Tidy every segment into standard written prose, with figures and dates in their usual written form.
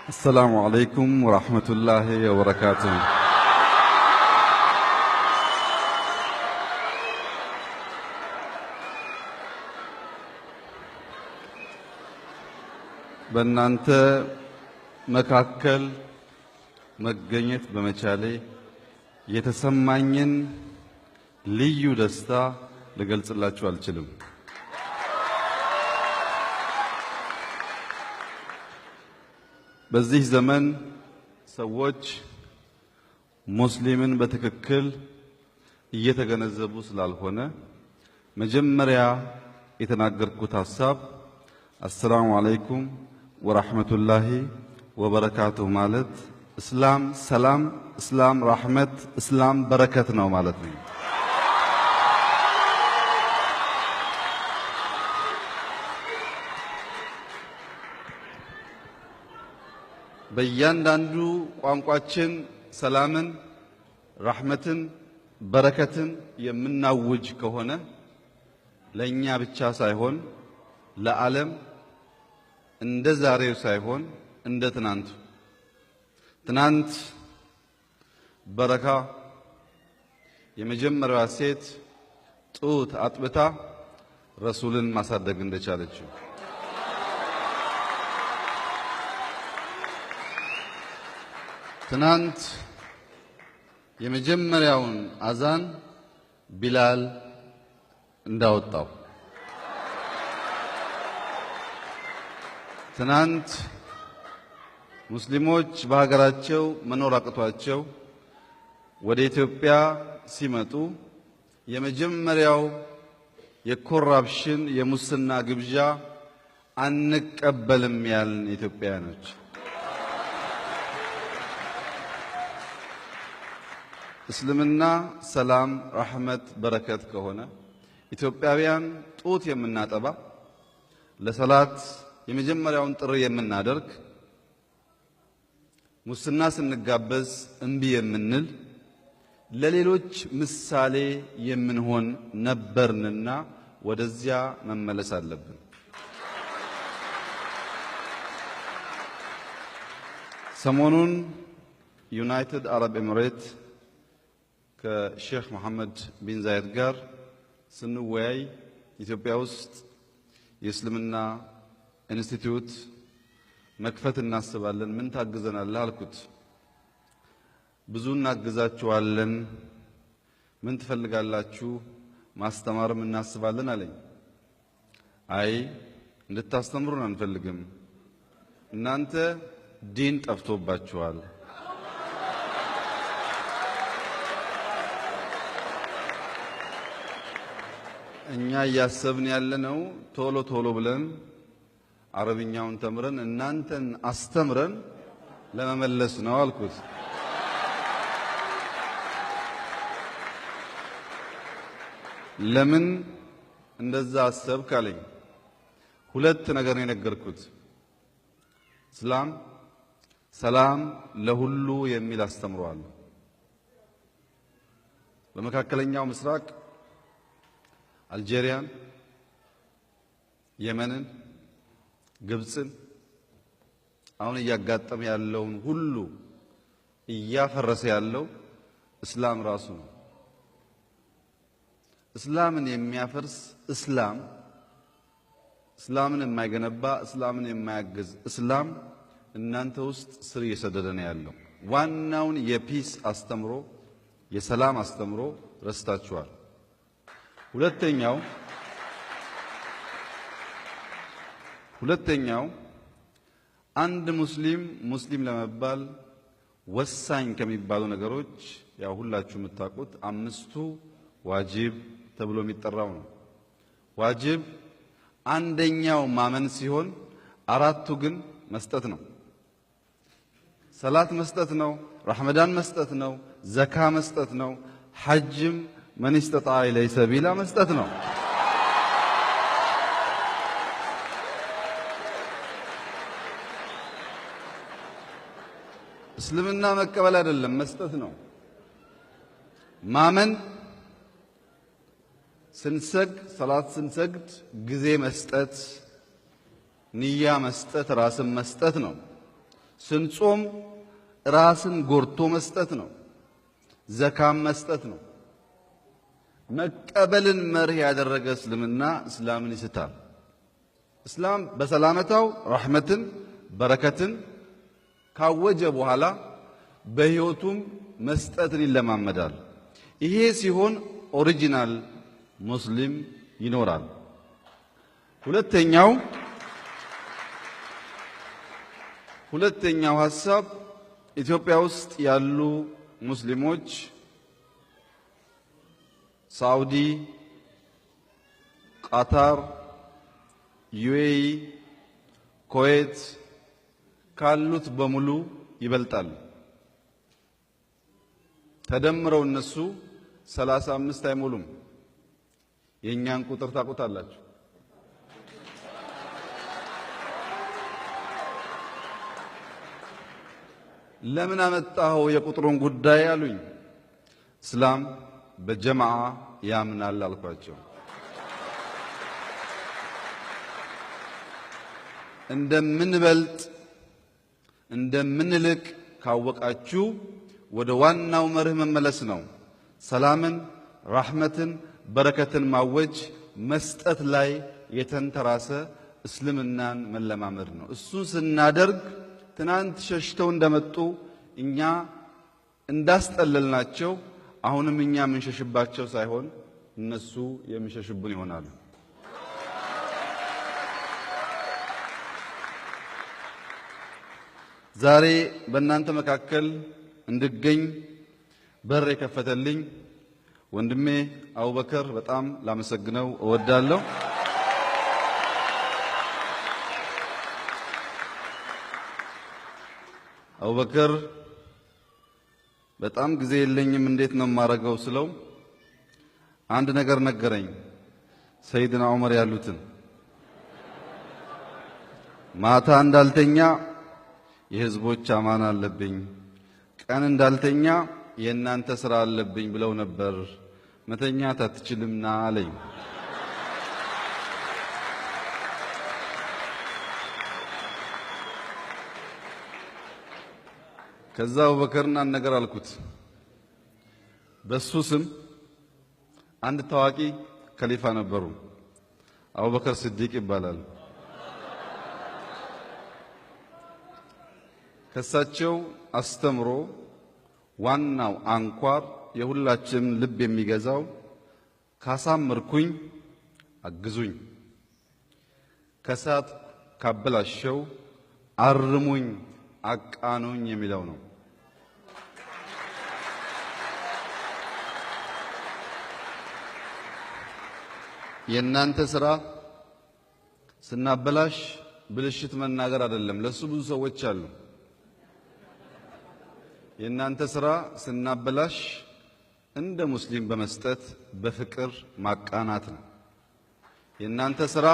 السلام عليكم ورحمة الله وبركاته። በእናንተ መካከል መገኘት በመቻሌ የተሰማኝን ልዩ ደስታ ልገልጽላችሁ አልችልም። በዚህ ዘመን ሰዎች ሙስሊምን በትክክል እየተገነዘቡ ስላልሆነ መጀመሪያ የተናገርኩት ሐሳብ አሰላሙ አለይኩም ወራህመቱላሂ ወበረካቱሁ ማለት እስላም ሰላም፣ እስላም ራህመት፣ እስላም በረከት ነው ማለት ነው። በእያንዳንዱ ቋንቋችን ሰላምን፣ ራህመትን፣ በረከትን የምናውጅ ከሆነ ለኛ ብቻ ሳይሆን ለዓለም እንደ ዛሬው ሳይሆን እንደ ትናንቱ ትናንት በረካ የመጀመሪያዋ ሴት ጡት አጥብታ ረሱልን ማሳደግ እንደቻለችው ትናንት የመጀመሪያውን አዛን ቢላል እንዳወጣው ትናንት ሙስሊሞች በሀገራቸው መኖር አቅቷቸው ወደ ኢትዮጵያ ሲመጡ የመጀመሪያው የ corruption የሙስና ግብዣ አንቀበልም ያልን ኢትዮጵያውያኖች እስልምና ሰላም፣ ረህመት፣ በረከት ከሆነ ኢትዮጵያውያን ጡት የምናጠባ ለሰላት የመጀመሪያውን ጥሪ የምናደርግ ሙስና ስንጋበዝ እምቢ የምንል ለሌሎች ምሳሌ የምንሆን ነበርንና ወደዚያ መመለስ አለብን። ሰሞኑን ዩናይትድ አረብ ኤሚሬት ከሼክ መሐመድ ቢን ዛይድ ጋር ስንወያይ ኢትዮጵያ ውስጥ የእስልምና ኢንስቲትዩት መክፈት እናስባለን፣ ምን ታግዘናለህ አልኩት። ብዙ እናግዛችኋለን፣ ምን ትፈልጋላችሁ? ማስተማርም እናስባለን አለኝ። አይ እንድታስተምሩን አንፈልግም፣ እናንተ ዲን ጠፍቶባችኋል። እኛ እያሰብን ያለነው ቶሎ ቶሎ ብለን አረብኛውን ተምረን እናንተን አስተምረን ለመመለስ ነው አልኩት። ለምን እንደዛ አሰብክ አለኝ። ሁለት ነገር ነው የነገርኩት። እስላም ሰላም ለሁሉ የሚል አስተምሯል። በመካከለኛው ምስራቅ አልጄሪያን፣ የመንን፣ ግብፅን አሁን እያጋጠመ ያለውን ሁሉ እያፈረሰ ያለው እስላም ራሱ ነው። እስላምን የሚያፈርስ እስላም፣ እስላምን የማይገነባ፣ እስላምን የማያግዝ እስላም እናንተ ውስጥ ስር እየሰደደ ነው ያለው። ዋናውን የ peace አስተምሮ የሰላም አስተምሮ ረስታችኋል። ሁለተኛው አንድ ሙስሊም ሙስሊም ለመባል ወሳኝ ከሚባሉ ነገሮች ያው ሁላችሁ የምታውቁት አምስቱ ዋጅብ ተብሎ የሚጠራው ነው። ዋጅብ አንደኛው ማመን ሲሆን አራቱ ግን መስጠት ነው። ሰላት መስጠት ነው፣ ረመዳን መስጠት ነው፣ ዘካ መስጠት ነው፣ ሐጅም መን ኢስተጣዐ ኢለይሂ ሰቢላ መስጠት ነው። እስልምና መቀበል አይደለም መስጠት ነው። ማመን ስንሰግድ ሰላት ስንሰግድ ጊዜ መስጠት፣ ንያ መስጠት፣ ራስን መስጠት ነው። ስንጾም ራስን ጎርቶ መስጠት ነው። ዘካም መስጠት ነው። መቀበልን መርህ ያደረገ እስልምና እስላምን ይስታል። እስላም በሰላመታው ረሕመትን በረከትን ካወጀ በኋላ በሕይወቱም መስጠትን ይለማመዳል። ይሄ ሲሆን original ሙስሊም ይኖራል። ሁለተኛው ሐሳብ ኢትዮጵያ ውስጥ ያሉ ሙስሊሞች ሳውዲ፣ ቃታር፣ ዩኤኢ፣ ኩዌት ካሉት በሙሉ ይበልጣሉ። ተደምረው እነሱ 35 አይሞሉም። የእኛን ቁጥር ታውቁታላችሁ። ለምን አመጣኸው የቁጥሩን ጉዳይ አሉኝ። እስላም በጀማዓ ያምናል አልኳቸው። እንደምንበልጥ እንደምንልቅ ካወቃችሁ ወደ ዋናው መርህ መመለስ ነው። ሰላምን፣ ራህመትን፣ በረከትን ማወጅ መስጠት ላይ የተንተራሰ እስልምናን መለማመድ ነው። እሱን ስናደርግ ትናንት ሸሽተው እንደመጡ እኛ እንዳስጠለልናቸው አሁንም እኛ የምንሸሽባቸው ሳይሆን እነሱ የሚሸሽቡን ይሆናሉ። ዛሬ በእናንተ መካከል እንድገኝ በር የከፈተልኝ ወንድሜ አቡበከር በጣም ላመሰግነው እወዳለሁ። አቡበከር በጣም ጊዜ የለኝም እንዴት ነው የማረገው ስለው አንድ ነገር ነገረኝ። ሰይድና ዑመር ያሉትን ማታ እንዳልተኛ የህዝቦች አማና አለብኝ፣ ቀን እንዳልተኛ የእናንተ ስራ አለብኝ ብለው ነበር። መተኛት አትችልምና አለኝ። ከዛ አቡበከርን አንድ ነገር አልኩት። በሱ ስም አንድ ታዋቂ ከሊፋ ነበሩ። አቡበከር ስዲቅ ይባላል። ከሳቸው አስተምሮ ዋናው አንኳር የሁላችንም ልብ የሚገዛው ካሳመርኩኝ አግዙኝ፣ ከሳት ካበላሸው አርሙኝ፣ አቃኑኝ የሚለው ነው። የእናንተ ስራ ስናበላሽ ብልሽት መናገር አይደለም። ለሱ ብዙ ሰዎች አሉ። የእናንተ ስራ ስናበላሽ እንደ ሙስሊም በመስጠት በፍቅር ማቃናት ነው። የእናንተ ስራ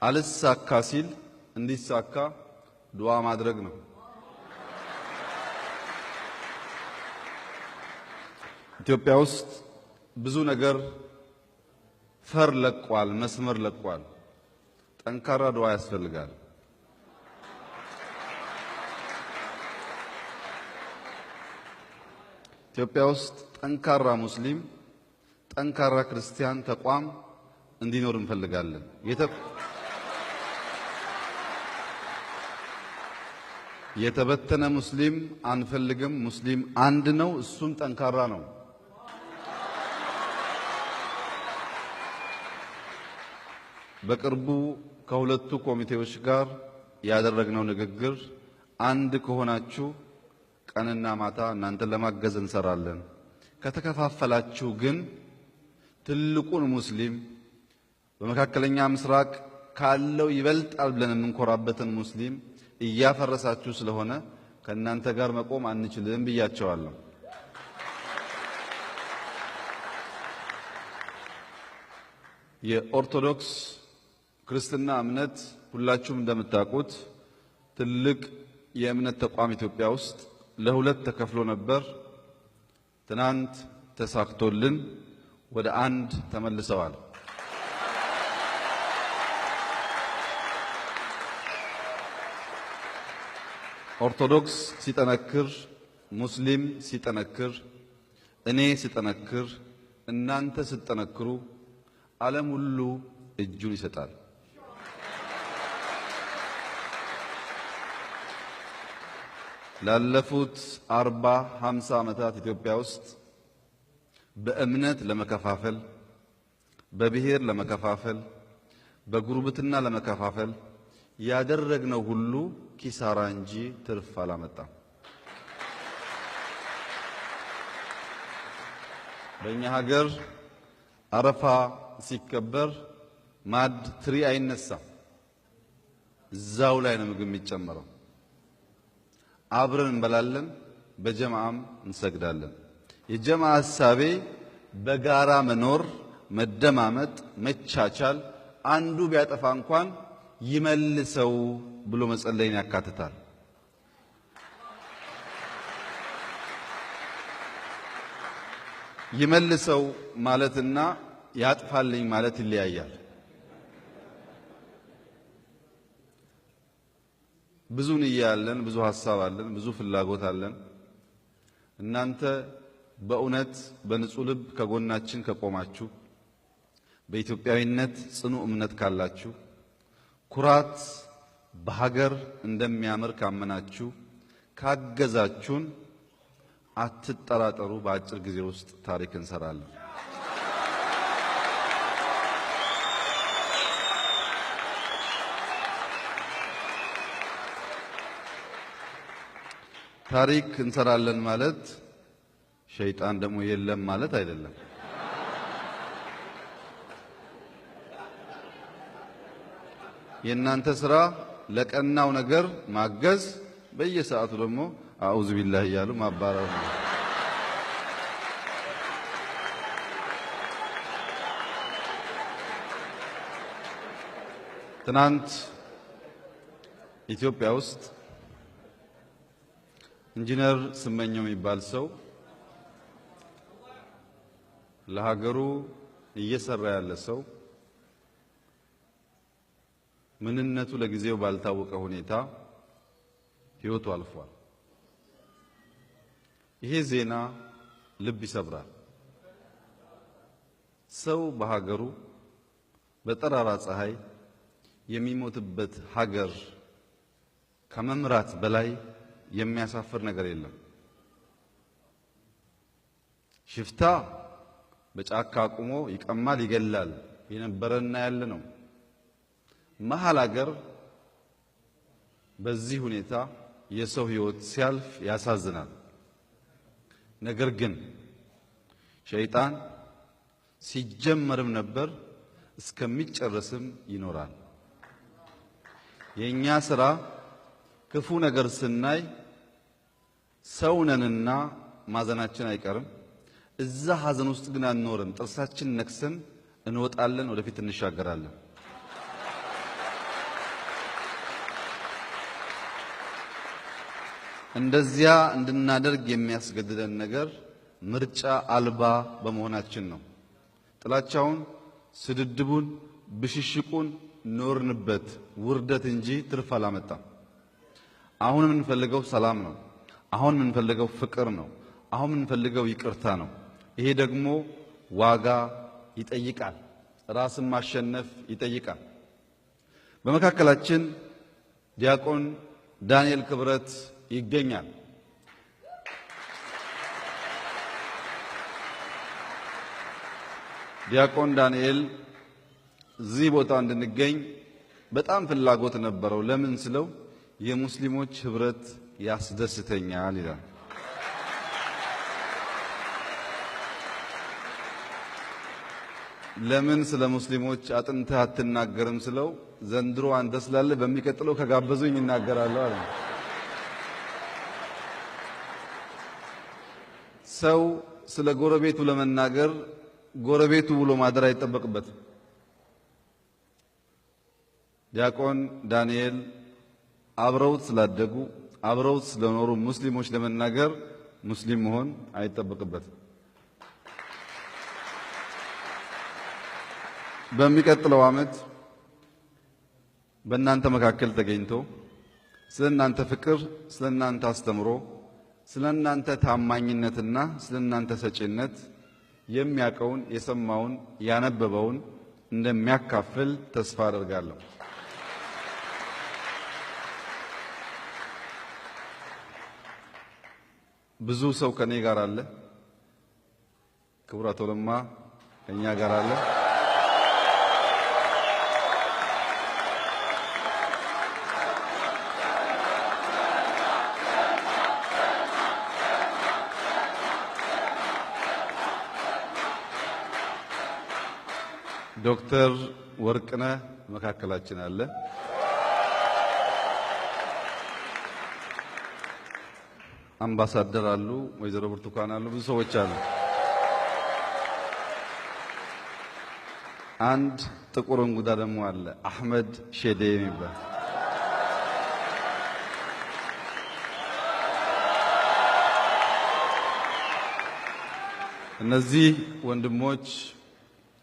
አልሳካ ሲል እንዲሳካ ዱዓ ማድረግ ነው። ኢትዮጵያ ውስጥ ብዙ ነገር ፈር ለቋል፣ መስመር ለቋል። ጠንካራ ዱዓ ያስፈልጋል። ኢትዮጵያ ውስጥ ጠንካራ ሙስሊም፣ ጠንካራ ክርስቲያን ተቋም እንዲኖር እንፈልጋለን። የተበተነ ሙስሊም አንፈልግም። ሙስሊም አንድ ነው፣ እሱም ጠንካራ ነው። በቅርቡ ከሁለቱ ኮሚቴዎች ጋር ያደረግነው ንግግር አንድ ከሆናችሁ ቀንና ማታ እናንተን ለማገዝ እንሰራለን። ከተከፋፈላችሁ ግን ትልቁን ሙስሊም በመካከለኛ ምስራቅ ካለው ይበልጣል ብለን የምንኮራበትን ሙስሊም እያፈረሳችሁ ስለሆነ ከእናንተ ጋር መቆም አንችልም ብያቸዋለሁ። የኦርቶዶክስ ክርስትና እምነት ሁላችሁም እንደምታውቁት ትልቅ የእምነት ተቋም ኢትዮጵያ ውስጥ ለሁለት ተከፍሎ ነበር። ትናንት ተሳክቶልን ወደ አንድ ተመልሰዋል። ኦርቶዶክስ ሲጠነክር፣ ሙስሊም ሲጠነክር፣ እኔ ሲጠነክር፣ እናንተ ስትጠነክሩ ዓለም ሁሉ እጁን ይሰጣል። ላለፉት 40 50 ዓመታት ኢትዮጵያ ውስጥ በእምነት ለመከፋፈል፣ በብሔር ለመከፋፈል፣ በጉርብትና ለመከፋፈል ያደረግነው ሁሉ ኪሳራ እንጂ ትርፍ አላመጣም። በእኛ ሀገር አረፋ ሲከበር ማድ ትሪ አይነሳም። እዛው ላይ ነው ምግብ የሚጨመረው። አብረን እንበላለን፣ በጀማዓም እንሰግዳለን። የጀማዓ ሀሳቤ በጋራ መኖር፣ መደማመጥ፣ መቻቻል፣ አንዱ ቢያጠፋ እንኳን ይመልሰው ብሎ መጸለይን ያካትታል። ይመልሰው ማለትና ያጥፋልኝ ማለት ይለያያል። ብዙ ንያ አለን፣ ብዙ ሀሳብ አለን፣ ብዙ ፍላጎት አለን። እናንተ በእውነት በንጹህ ልብ ከጎናችን ከቆማችሁ፣ በኢትዮጵያዊነት ጽኑ እምነት ካላችሁ፣ ኩራት በሀገር እንደሚያምር ካመናችሁ፣ ካገዛችሁን አትጠራጠሩ፣ በአጭር ጊዜ ውስጥ ታሪክ እንሰራለን። ታሪክ እንሰራለን ማለት ሸይጣን ደግሞ የለም ማለት አይደለም። የእናንተ ስራ ለቀናው ነገር ማገዝ፣ በየሰዓቱ ደግሞ አዑዙ ቢላህ እያሉ ማባረር ነው። ትናንት ኢትዮጵያ ውስጥ ኢንጂነር ስመኘው የሚባል ሰው ለሀገሩ እየሰራ ያለ ሰው ምንነቱ ለጊዜው ባልታወቀ ሁኔታ ሕይወቱ አልፏል። ይሄ ዜና ልብ ይሰብራል። ሰው በሀገሩ በጠራራ ፀሐይ የሚሞትበት ሀገር ከመምራት በላይ የሚያሳፍር ነገር የለም። ሽፍታ በጫካ አቁሞ ይቀማል፣ ይገላል የነበረና ያለ ነው። መሀል ሀገር በዚህ ሁኔታ የሰው ሕይወት ሲያልፍ ያሳዝናል። ነገር ግን ሸይጣን ሲጀመርም ነበር እስከሚጨረስም ይኖራል። የኛ ስራ ክፉ ነገር ስናይ ሰው ነንና ማዘናችን አይቀርም። እዛ ሀዘን ውስጥ ግን አንኖርም። ጥርሳችን ነክሰን እንወጣለን፣ ወደፊት እንሻገራለን። እንደዚያ እንድናደርግ የሚያስገድደን ነገር ምርጫ አልባ በመሆናችን ነው። ጥላቻውን፣ ስድድቡን፣ ብሽሽቁን ኖርንበት፣ ውርደት እንጂ ትርፍ አላመጣም። አሁን የምንፈልገው ሰላም ነው። አሁን የምንፈልገው ፍቅር ነው። አሁን የምንፈልገው ይቅርታ ነው። ይሄ ደግሞ ዋጋ ይጠይቃል። ራስን ማሸነፍ ይጠይቃል። በመካከላችን ዲያቆን ዳንኤል ክብረት ይገኛል። ዲያቆን ዳንኤል እዚህ ቦታ እንድንገኝ በጣም ፍላጎት ነበረው። ለምን ስለው የሙስሊሞች ህብረት ያስደስተኛል ይላል። ለምን ስለ ሙስሊሞች አጥንተህ አትናገርም ስለው ዘንድሮ አንተ ስላለ በሚቀጥለው ከጋበዙኝ እናገራለሁ አለ። ሰው ስለ ጎረቤቱ ለመናገር ጎረቤቱ ብሎ ማደር አይጠበቅበትም። ዲያቆን ዳንኤል አብረውት ስላደጉ አብረውት ስለኖሩ ሙስሊሞች ለመናገር ሙስሊም መሆን አይጠበቅበትም። በሚቀጥለው ዓመት በእናንተ መካከል ተገኝቶ ስለናንተ ፍቅር፣ ስለናንተ አስተምሮ፣ ስለናንተ ታማኝነትና ስለናንተ ሰጪነት የሚያቀውን የሰማውን ያነበበውን እንደሚያካፍል ተስፋ አደርጋለሁ። ብዙ ሰው ከኔ ጋር አለ። ክቡር አቶ ለማ ከኛ ጋር አለ። ዶክተር ወርቅነህ መካከላችን አለ። አምባሳደር አሉ፣ ወይዘሮ ብርቱካን አሉ፣ ብዙ ሰዎች አሉ። አንድ ጥቁር እንጉዳ ደግሞ አለ፣ አህመድ ሼዴ የሚባል። እነዚህ ወንድሞች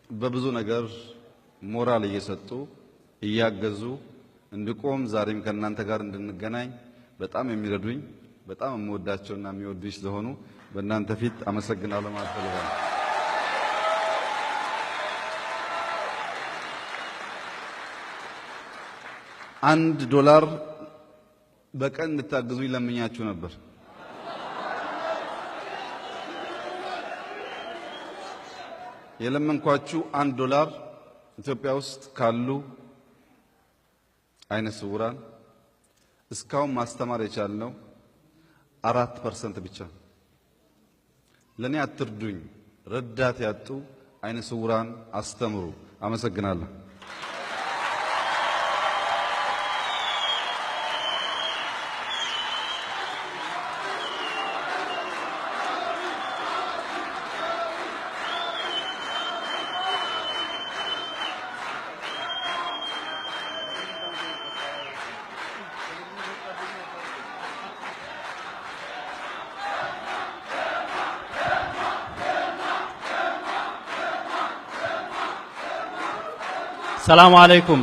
በብዙ ነገር ሞራል እየሰጡ እያገዙ እንድቆም ዛሬም ከእናንተ ጋር እንድንገናኝ በጣም የሚረዱኝ በጣም የምወዳቸውና የሚወዱኝ ስለሆኑ በእናንተ ፊት አመሰግናለሁ ማለት እፈልጋለሁ። $1 በቀን እንድታግዙኝ ለምኛችሁ ነበር። የለመንኳችሁ $1 ኢትዮጵያ ውስጥ ካሉ አይነ ስውራን እስካሁን ማስተማር የቻልነው 4% ብቻ። ለኔ አትርዱኝ፣ ረዳት ያጡ አይነ ስውራን አስተምሩ። አመሰግናለሁ። ሰላም አለይኩም።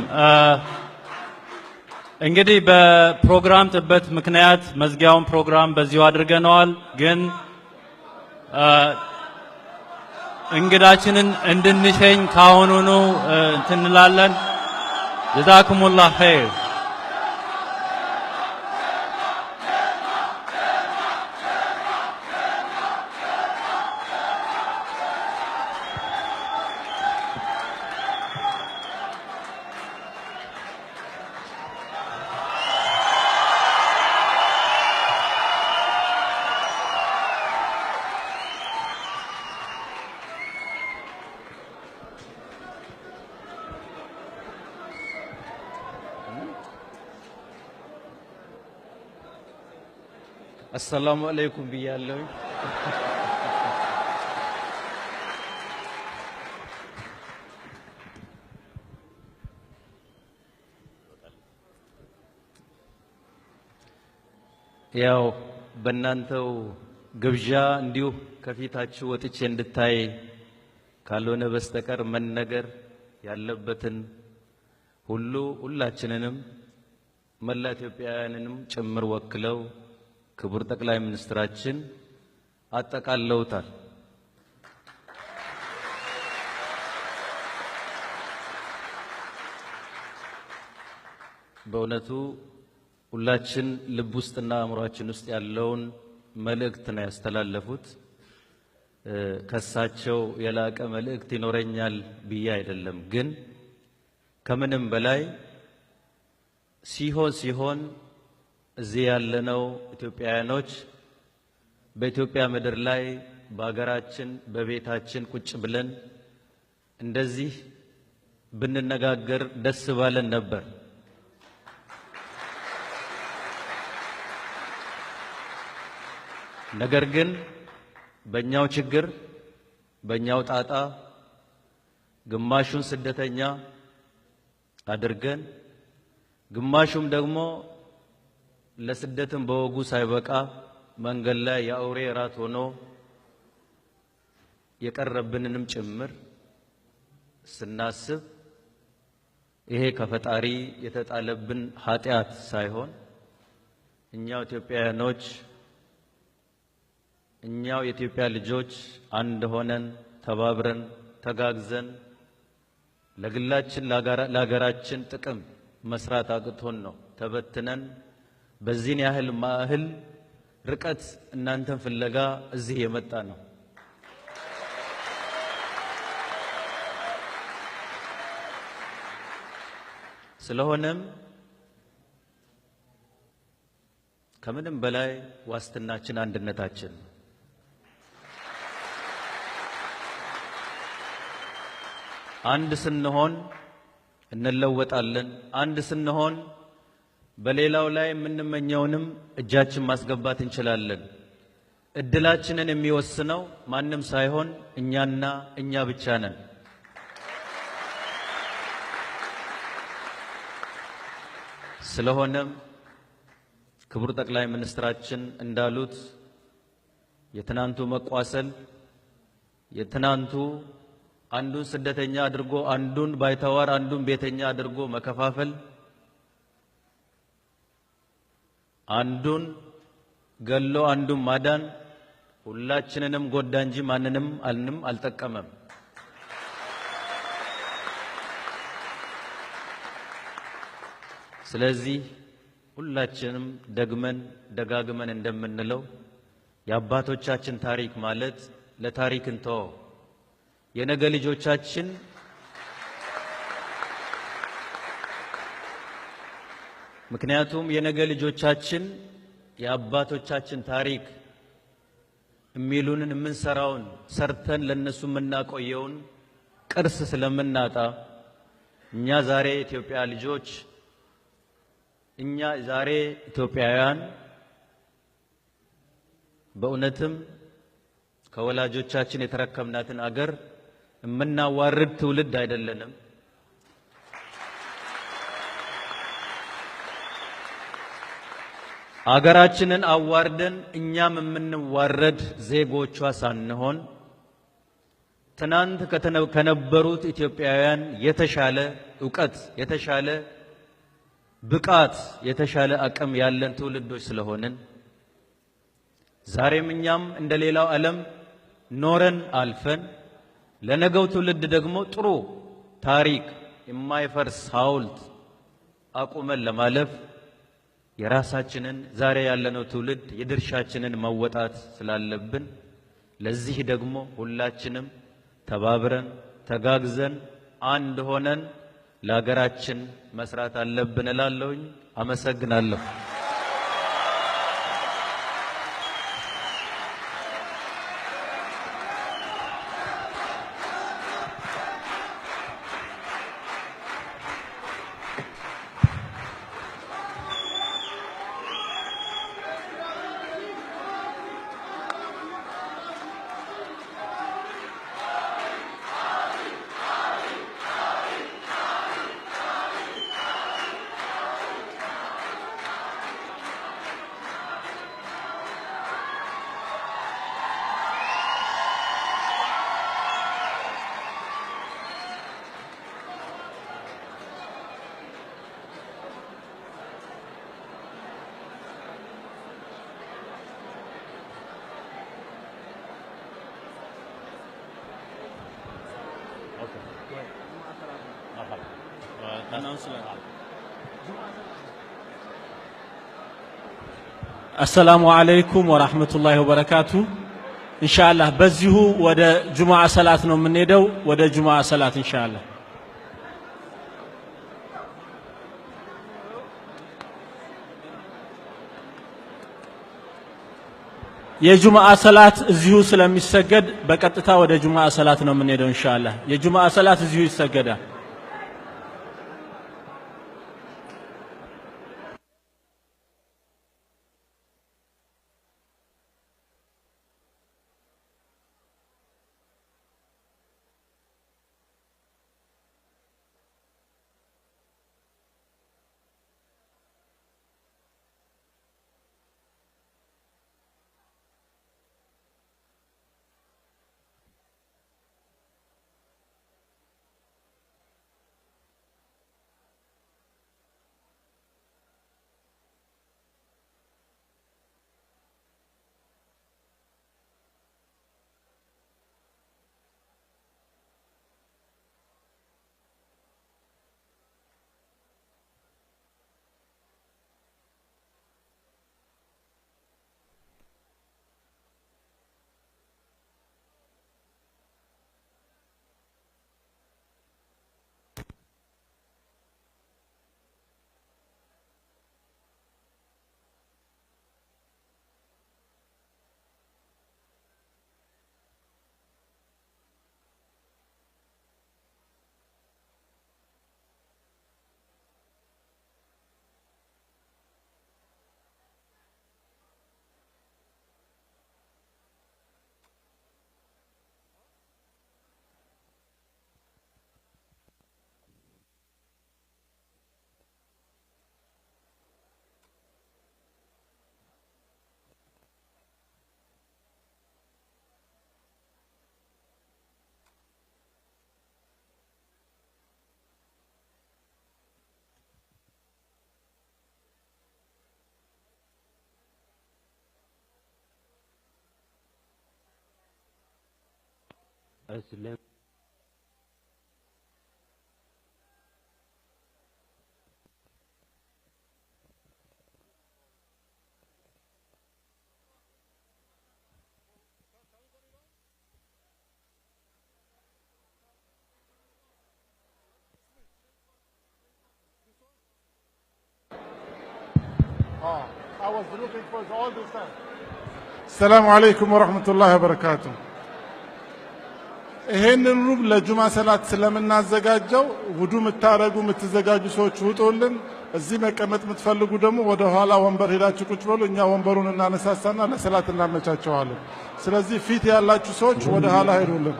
እንግዲህ በፕሮግራም ጥበት ምክንያት መዝጊያውን ፕሮግራም በዚሁ አድርገነዋል። ግን እንግዳችንን እንድንሸኝ ካሁኑኑ እንትን እንላለን። ጀዛኩሙላህ ኸይር። አሰላሙ አለይኩም ብያለሁ። ያው በእናንተው ግብዣ እንዲሁ ከፊታችሁ ወጥቼ እንድታይ ካልሆነ በስተቀር መነገር ያለበትን ሁሉ ሁላችንንም መላ ኢትዮጵያውያንንም ጭምር ወክለው ክቡር ጠቅላይ ሚኒስትራችን አጠቃለውታል። በእውነቱ ሁላችን ልብ ውስጥና አእምሯችን ውስጥ ያለውን መልእክት ነው ያስተላለፉት። ከሳቸው የላቀ መልእክት ይኖረኛል ብዬ አይደለም፣ ግን ከምንም በላይ ሲሆን ሲሆን እዚህ ያለነው ኢትዮጵያውያኖች በኢትዮጵያ ምድር ላይ በሀገራችን በቤታችን ቁጭ ብለን እንደዚህ ብንነጋገር ደስ ባለን ነበር። ነገር ግን በእኛው ችግር በእኛው ጣጣ ግማሹን ስደተኛ አድርገን ግማሹም ደግሞ ለስደትም በወጉ ሳይበቃ መንገድ ላይ የአውሬ ራት ሆኖ የቀረብንንም ጭምር ስናስብ ይሄ ከፈጣሪ የተጣለብን ኃጢአት ሳይሆን እኛው ኢትዮጵያውያኖች እኛው የኢትዮጵያ ልጆች አንድ ሆነን ተባብረን ተጋግዘን ለግላችን ለሀገራችን ጥቅም መስራት አቅቶን ነው ተበትነን በዚህን ያህል ማህል ርቀት እናንተን ፍለጋ እዚህ የመጣ ነው። ስለሆነም ከምንም በላይ ዋስትናችን አንድነታችን ነው። አንድ ስንሆን እንለወጣለን። አንድ ስንሆን በሌላው ላይ የምንመኘውንም እጃችን ማስገባት እንችላለን። እድላችንን የሚወስነው ማንም ሳይሆን እኛና እኛ ብቻ ነን። ስለሆነም ክቡር ጠቅላይ ሚኒስትራችን እንዳሉት የትናንቱ መቋሰል፣ የትናንቱ አንዱን ስደተኛ አድርጎ አንዱን ባይተዋር አንዱን ቤተኛ አድርጎ መከፋፈል፣ አንዱን ገሎ አንዱን ማዳን ሁላችንንም ጎዳ እንጂ ማንንም አልጠቀመም። ስለዚህ ሁላችንም ደግመን ደጋግመን እንደምንለው የአባቶቻችን ታሪክ ማለት ለታሪክ እንተወው። የነገ ልጆቻችን ምክንያቱም የነገ ልጆቻችን የአባቶቻችን ታሪክ የሚሉንን የምንሰራውን ሰርተን ለነሱ የምናቆየውን ቅርስ ስለምናጣ እኛ ዛሬ ኢትዮጵያ ልጆች እኛ ዛሬ ኢትዮጵያውያን በእውነትም ከወላጆቻችን የተረከብናትን አገር የምናዋርድ ትውልድ አይደለንም። አገራችንን አዋርደን እኛም የምንዋረድ ዜጎቿ ሳንሆን ትናንት ከነበሩት ኢትዮጵያውያን የተሻለ ዕውቀት፣ የተሻለ ብቃት፣ የተሻለ አቅም ያለን ትውልዶች ስለሆንን ዛሬም እኛም እንደሌላው ዓለም ኖረን አልፈን ለነገው ትውልድ ደግሞ ጥሩ ታሪክ የማይፈርስ ሐውልት አቁመን ለማለፍ የራሳችንን ዛሬ ያለነው ትውልድ የድርሻችንን መወጣት ስላለብን ለዚህ ደግሞ ሁላችንም ተባብረን ተጋግዘን አንድ ሆነን ለሀገራችን መስራት አለብን እላለሁኝ። አመሰግናለሁ። አሰላሙ አለይኩም ወራህመቱላሂ ወበረካቱ። ኢንሻአላህ በዚሁ ወደ ጁሙዓ ሰላት ነው የምንሄደው። ወደ ጁሙዓ ሰላት ኢንሻአላህ። የጁሙዓ ሰላት እዚሁ ስለሚሰገድ በቀጥታ ወደ ጁሙዓ ሰላት ነው የምንሄደው ኢንሻአላህ። የጁሙዓ ሰላት እዚሁ ይሰገዳል። እስልም I was looking for all this time. ሰላሙ አለይኩም ወረሕመቱላሂ ወበረካቱ። ይሄንን room ለጁማ ሰላት ስለምናዘጋጀው ውዱ የምታረጉ የምትዘጋጁ ሰዎች ውጡልን። እዚህ መቀመጥ የምትፈልጉ ደግሞ ወደ ኋላ ወንበር ሄዳችሁ ቁጭ በሉ። እኛ ወንበሩን እናነሳሳና ለሰላት እናመቻቸዋለን። ስለዚህ ፊት ያላችሁ ሰዎች ወደ ኋላ ሄዱልን።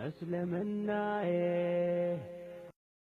እስልምናዬ።